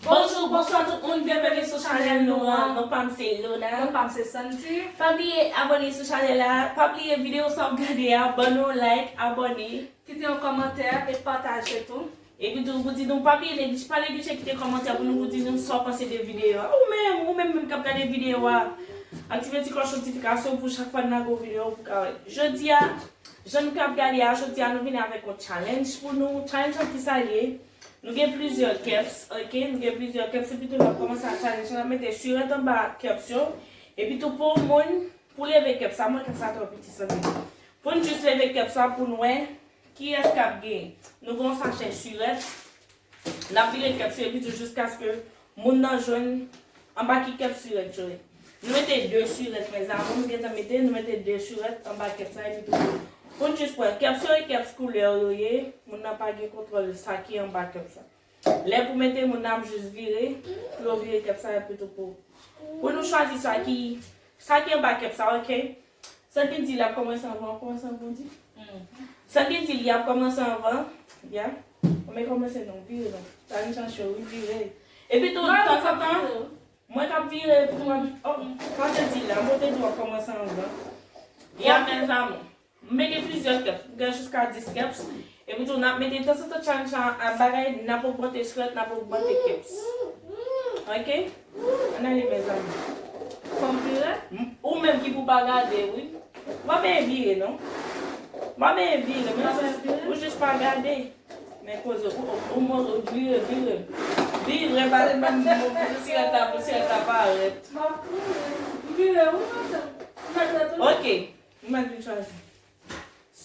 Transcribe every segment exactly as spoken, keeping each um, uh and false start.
Bonjou, bonswa tout moun, byenveni sou chanèl nou an. Non pa m se Lona. Non pa m se Sandy. Pa bliye abòne sou chanèl la, pa bliye videyo sa w ap gade a, ban nou like, abòne. Kite yon kòmantè e pataje tou. Epi tou, pou di nou, pa bliye neglije, pa neglije kite kòmantè pou nou, pou di nou sa w panse de videyo a. Ou menm, ou menm, menm k ap gade videyo a, aktive ti klòch notifikasyon pou chak fwa n lage yon videyo ou pou ka wè. Jodi a, jan nou k ap gade a, jodi a nou vini avèk yon challenge pou nou. Challenge lan kisa l ye? Nou gen plizyè cups, ok? Nou gen plizyè cups, epi tou n ap kòmanse ak challenge lan, n ap mete sirèt anba cups yo. Epi tou pou moun, pou leve cup sa, mwen cup sa twò piti, santi. Pou n jis leve cup sa pou n wè kiyès k ap genyen. Nou gen yon sachè sirèt. N ap vire cups yo epi tou jiskaske moun nan jwenn anba ki cups sirèt yo ye. Nou mete de sirèt, mes amours, nou gentan mete, nou mete de sirèt anba cups sa epi tou pou n jis pran cups yo e cups koulè yo ye, moun nan pa gen kontwòl sa ki anba cups sa. Lè pou mete moun nan ap jis vire, pou yo vire cups sa epi tou pou, pou nou chwazi sa ki, sa ki anba cups sa, ok? Sandy di l ap kòmanse anvan, kòmanse anvan di. Sandy di li ap kòmanse anvan. Ya. Mwen kòmanse non, vire non. Sa vin chanje wi, vire. Epi tou, tanzantan, mwen k ap vire pou mwen. Oh, sa te di la, mwen te di w ap kòmanse anvan. Ya, mes amours. M mete plizyè cups. M gen jiska dis cups. Epi tou, n ap mete tanzantan challenge an, an bagay, n ap ogmante sirèt, n ap ogmante cups. Ok? Ann ale, mes amours. Fò m vire? M- Ou menm ki pou pa gade, wi. Ou pa benyen vire, non. Ou pa benyen vire, men jis, ou jis pa gade. Men koze, ou, ou, ou, ou vire, vire. Vire, pa se ban m sirèt la pou sirèt la parèt. M ap vire. M vire, wi, madanm. M mèt retounen. Ok. Ou mèt vin chwazi.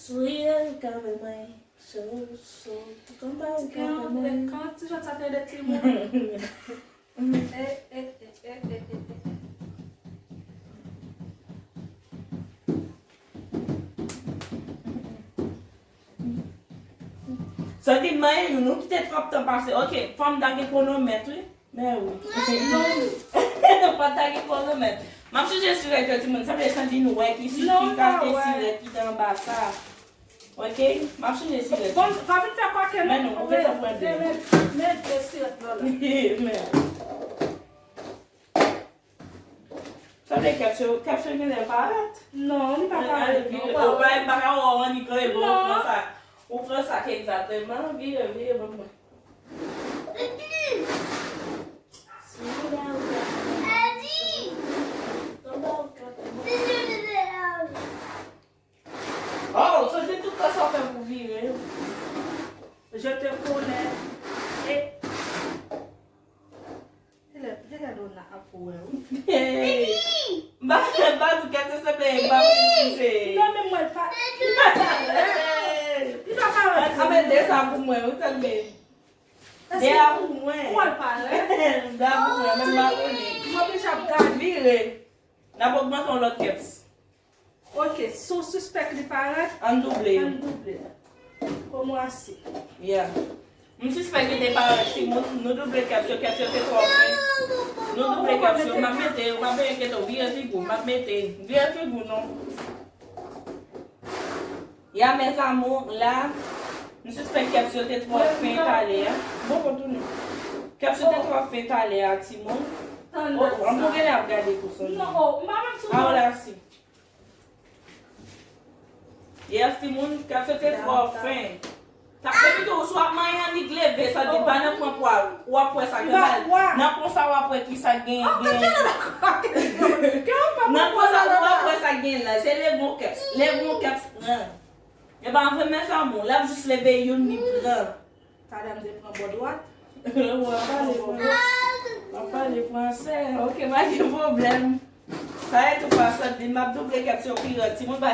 Sourire, kave mwen. Cho, cho. Konba ou kave mwen. Kan ti jan sa te de timoun. Eh, eh, eh, eh, eh, eh, eh. Sandy, m manyen youn, ou kite twòp tan pase. Ok, fò m ta gen kwonomèt, wi. Men wi. Non. Fò ta gen kwonomèt. M ap chanje sirèt yo, timoun. Sanble Sandy nou wè ki si ki kalte sirèt ki te anba sa. Ok? M ap chanje sirèt. Bon, pa vin fè kwake non. Men non, ou gentan pran de. Men, men, men de sirèt la la. Men. Sanble kèp yo, kèp yo genlè parèt. Non, li pa parèt non. Ou pa, ou pa ka wè w annik leve, ou pran sa. Ou pran sa ki egzakteman, vire, vire, ban mwen. Oh, se te tout sa w fè pou vire. Je te connais. E Genlè, genlè Lona ap wè, wi. Hey! M pa, m pa di kèt se senple, m pa di se. Non, men mwen pa. Hey! Li pa parèt. A, men de sa pou mwen, wi, tande. De a pou mwen. Ou wè l parèt? De a pou mwen, men m pa konnen. M oblije ap gade. Vire. N ap ogmante yon lòt kèps. Ok, si w sispèk li parèt, ann double yo. Ann double. Komo asi. Yeah. M sispèk li te parèt, timoun. Nou double kèp yo, kèp yo te twò fen. Nou double kèp yo, m ap mete, ou pa bezwen enkyete w, vire figi w, m ap mete. Vire figi w non. Ya, mes amours, la, m sispèk kèp yo te twò fen talè a. Bon, bon, tounen. Kèp yo te twò fen talè a, timoun. Oh, an pou genlè ap gade tou, Sandy. Non, oh, m pa menm sou. A, w la si. Yes, timoun, kèp yo te twò fen. Sa, depi tou, si w ap manyen annik leve, sa di pa nan pran pwa, w ap wè sa gen la. Nan konsa, w ap wè ki sa gen, gen. Nan konsa, w ap wè sa gen la. Se leve yon kèps. Leve yon kèps, pran. E pa vre, mes amours, l ap jis leve youn, li pran. Talè m te pran bò dwat. Ou ap pale, w ap pale fransè. Ok, pa gen pwoblèm. Sa e tou pa sa, di m ap double kèp yo pi rèd. Timoun pa,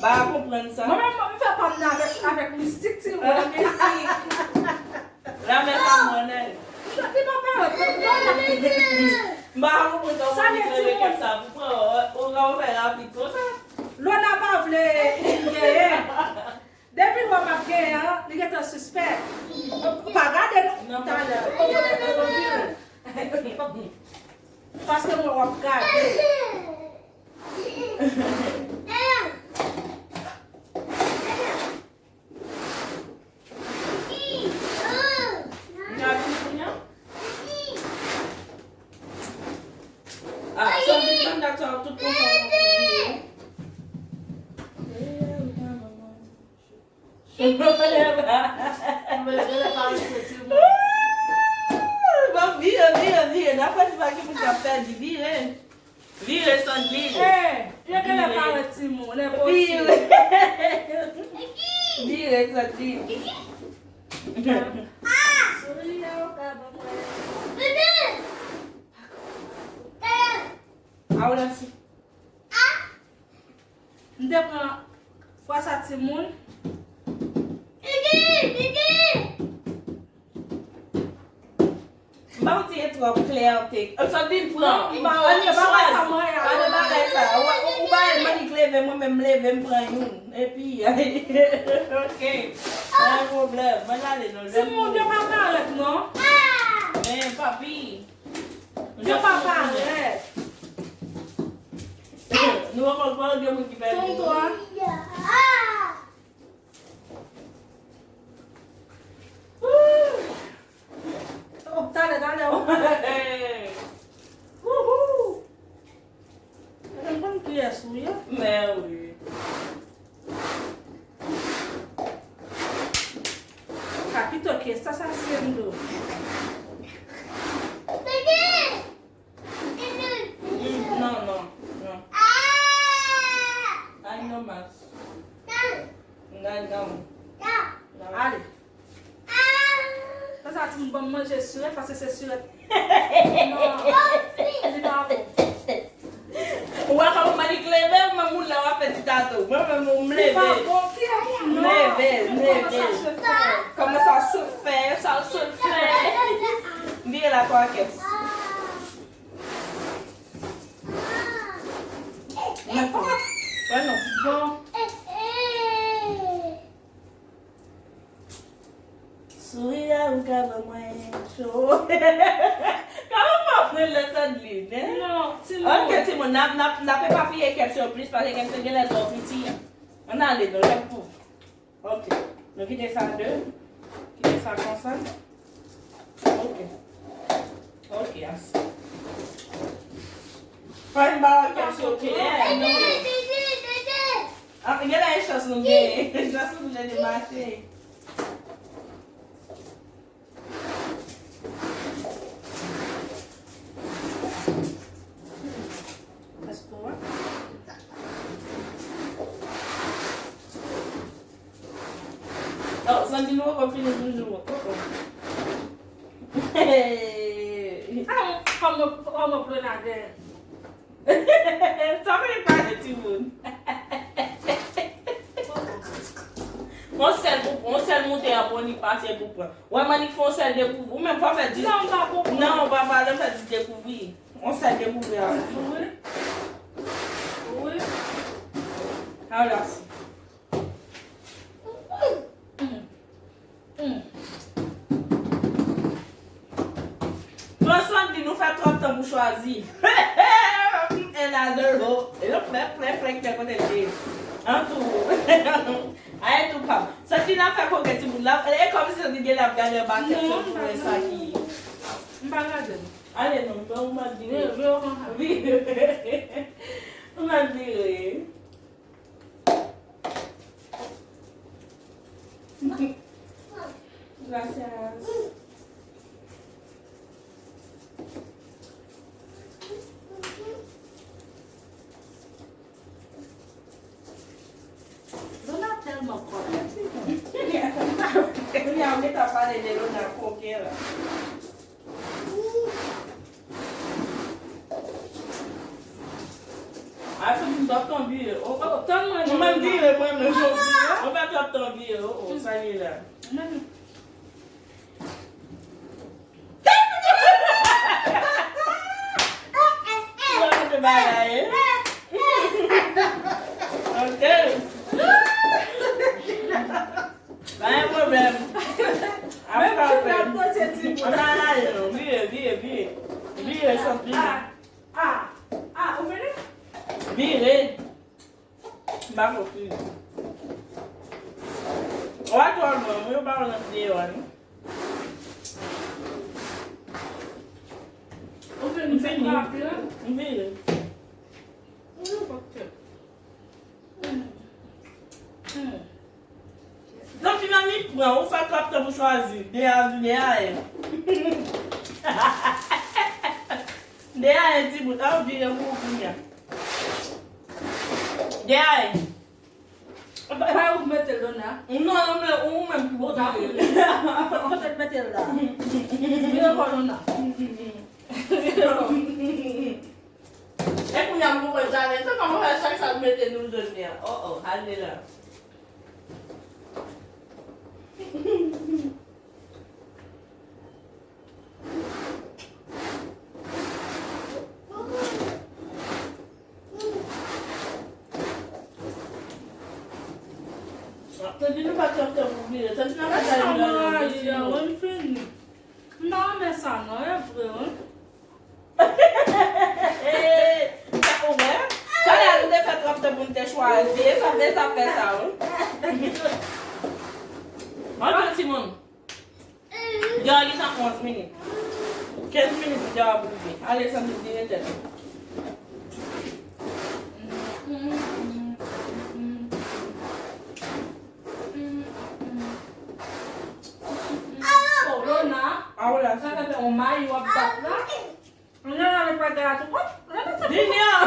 pa konprann sa. Mwen menm, m fè pa m nan avèk, avèk mistik, timoun. Avèk mistik. La, men pa mwen, nan. Li pa parèt, non, non, non. M pa konprann kòman li pran kèp sa pou pran, ou, ou, ou fè rapid konsa. Lona pa vle, eh, genyen. Depi l wè m ap genyen an, li gentan sispèk. Pa gade non. Talè. Paske mwen w ap gade. M ka vini kounye a? Tout konsa w ap vire. Bon, vire, vire, vire. N ap fè ti bagay pou n ka pèdi. Vire. Vire, Sandline. Eh, yo genlè pa wè timoun, enposib. Vire. Vire, Sandline. Souri a, ou ka ban mwen. Aw, Lansi. M te pran fwa sa timoun. M pa konn si e twòp klè te. Sandline pran. Ann yo pa wè sa mwen a. Pa de bagay sa. Ou, ou, ou ba l mannik leve, mwen menm m leve, m pran youn. Epi, ok. Pa gen pwoblèm. Mwen ale non. Timoun yo pa parèt non. Men, papi. Yo pa parèt. Nou pa konn gen moun ki pèdi. Tonton. Oh, talè, talè, oh. Wouhou. Mwen konn kiyès ou ye. Men wi. Ou ka pito ke sa, sa se m do. Mm, non, non, non. Ay, non, mas. Non, non. Non. Ale. Konsa, timoun, ban m manje sirèt, paske se sirèt. Non, li pa bon. Ou wè kòman mannik leve, ou menm ou la w ap fè ti tato. Mwen menm, m leve. Li pa bon, ki a moun, non. M leve, m leve. Comment ça se fait? Comment ça se fait? Ça se fait. M vire la twa kès. Mwen tou. Wè non. Bon. Souri a ou ka ban mwen cho. Kòman pa pran lè sa de li, hein? Non, timoun. Ok, timoun, n ap, n ap, n ap epapiye kèsyon plis, paske kèsyon genlè twò piti. Ann ale, non, lè pou. Ok. Nou kite sa de. Kite sa konsa. Ok. Ok, ase. Fò n ba yo kèsyon klè, non. Ah, genlè e chans nou genyen. Chans nou genyen de mache. Èske w wè? Non, Sandrine, nou poko fini toujou. Poko. Ah, kòman, kòman pran la gè? Sa vle pale, timoun. Yon sèl pou pran, yon sèl moute an pran, li pase pou pran. Wè, mannik fè yon sèl dekouvri. Ou menm fò fè dis. Non, m pa konprann. Non, ou pa pale, m fè dis dekouvri. Yon sèl dekouvri a. Wi. Wi. Ala si. Pran Sandy, nou fè twòp tan pou chwazi. Another hoe. Yo, plè, plè, plè, plè, kote l ye. An tou. Aye tou pa. Sandy la fè koke timoun la. E kòmsi Sandy gen l ap gade anba tèt Sandy pou wè sa ki. M pa gade l. Ale non, men ou mèt vire. Vire, vire konsa. Vire. Ou mèt vire. Gracias. Lona tèlman kòkèt, wi. Kounye a, ou gentan pale de Lona koken la. A, se pou m twòp tan vire. O, o, tann mwen, ou menm vire, mwen menm. Ou pa twòp tan vire, o, o, sa ye la. Ou pa mete bagay, e? Ok. Pa gen pwoblèm. Ap frape. An nan ale non. Vire, vire, vire. Vire, sot vire. Ah, ah, ah, ou fini? Vire. M pa konfini. Ou a twò lwen, wi, ou pa wè nan videyo a, non? Ou fini? M fini. M vire. Zanmi, nan mi pran, ou fè twòp tan pou chwazi. De a, de a, en. De a, en, ti bout. A, ou vire pou ou kounye a. De a, en. E pa, e pa ou k mete l, Lona? Non, non, men ou menm ki pou vire. Kote l mete l la? Vire kò, Lona. Vire kò. E kounye a m konprann sa, men se kòman fè chak sa l mete nou jodi a. Oh, oh, ale la. Tande nou pa t ap fè pou vire. Tande nou pa t ap fè pou vire. Mwen fini. M pa renmen sa non, e vre wi. Ou wè? Talè a nou te fè twòp tan pou n te chwazi. E sa, e sa fè sa wi. Antre timoun. Deja gentan onz minit. Kenz minit deja ap rive. Ale, Sandrine, vire tèt ou. Oh, Lona. Ah, wè la. Sa fè on mayi w ap bat la. Lona, lè pa gade tou. Wop, Lona, sa Junior!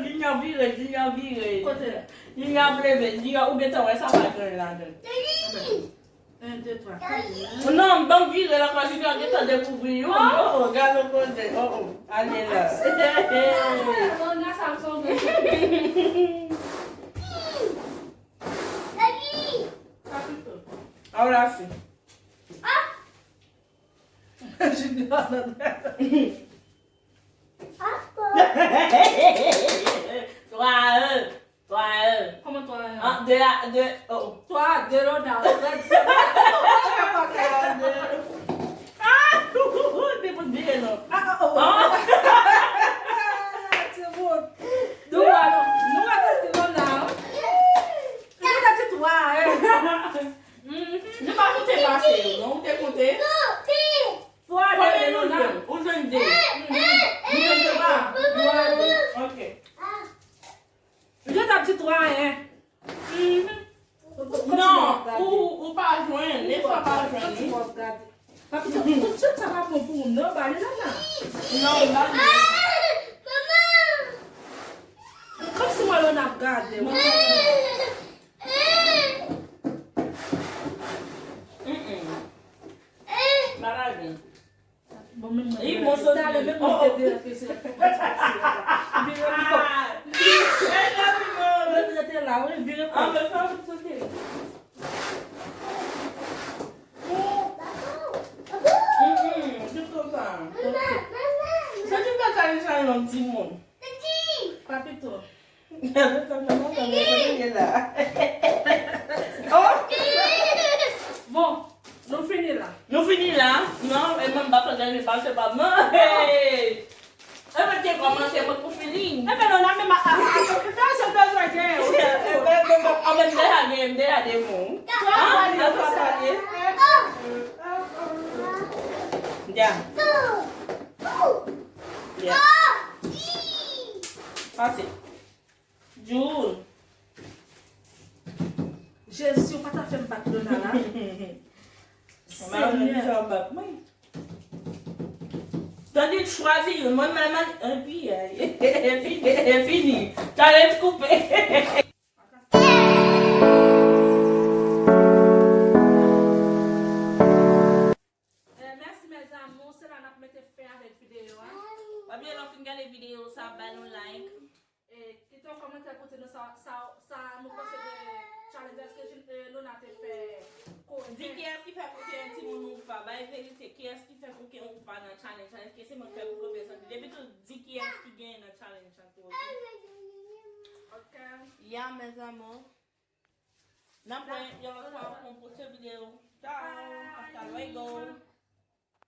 Junior vire, Junior vire. Kote? Junior ap leve, Junior, ou gentan wè sa pa gen ladan. Youn, de, twa, kat. Non, ban m vire la, paske Junior gentan dekouvri youn. Oh, oh, gade kote. Oh, oh. Ale la. Lona, sa m sonje. Ahora sí. Junior, nan. Twa, en. Twa, en. Kòman twa, en? Ah, de a, de, oh. Twa, de, Lona. Ah! Te pou byen, non. Ah, oh, oh. Ah! Se bon. Nou, nou, nou, nou, Lona. Li te di twa, en. Nou pa konte pase yo, non? Ou te konte? Twa, de, Lona. Ou jwenn de. Nou jwenn twa. Twa, de. Ok. Li te di twa, en. Non, ou, ou pa jwenn, Neswa pa jwenn li. Papi, tout, tout sa pa bon pou ou, non, ba li Lona. Non, ba li. Kòmsi mwen Lona ap gade, wi. Mm-mm. Ba li. Bon, men mwen, li bon soti. Talè, men mwen te vire ke se. Vire kò. Mwen rete la, wi, vire kò. Ah, men fè m sote. Mm-mm, se konsa. Sa ki fè sa, li sa yon timoun. Papito. Gade sa, manman, manman, kote l ye la? Oh! Bon, nou fini la. Nou fini la? Non, e mwen, m pa fè dènye pase pa m, non. Hey! E mwen te kòmanse, mwen pou fini. Enben, non, la menm a, a, a, a, se bezwen gen. Enben, bon, bon, enben, m deja gen, m deja gen moun. Twa, twa, twa, twa. Ya. Ya. Pase. Jul. Jezi, ou pa ta fè m bat Lona la. Senyè. Tande l chwazi youn, mwen menm, epi, e fini, e fini. Talè l koupe. Eh, mèsi, mes amours. Se la n ap mete fen avèk videyo a. Pa bliye, lè w fin gade videyo sa, ba nou like. E, kite yon kòmantè pou di nou sa, sa, sa nou panse de challenge. Èske Jin-, e, Lona te fè ko-, di kiyès ki fè koken yon timoun ou pa. Bay verite, kiyès ki fè koken ou pa nan challenge la? Èske se mwen ki fè koken oubyen Sandrine? Depi tou, di kiyès ki genyen nan challenge la tou, oke? Ok. Ya, mes amours. N ap wè yon lòt fwa pou yon pwochen videyo. Ciao. Hasta luego.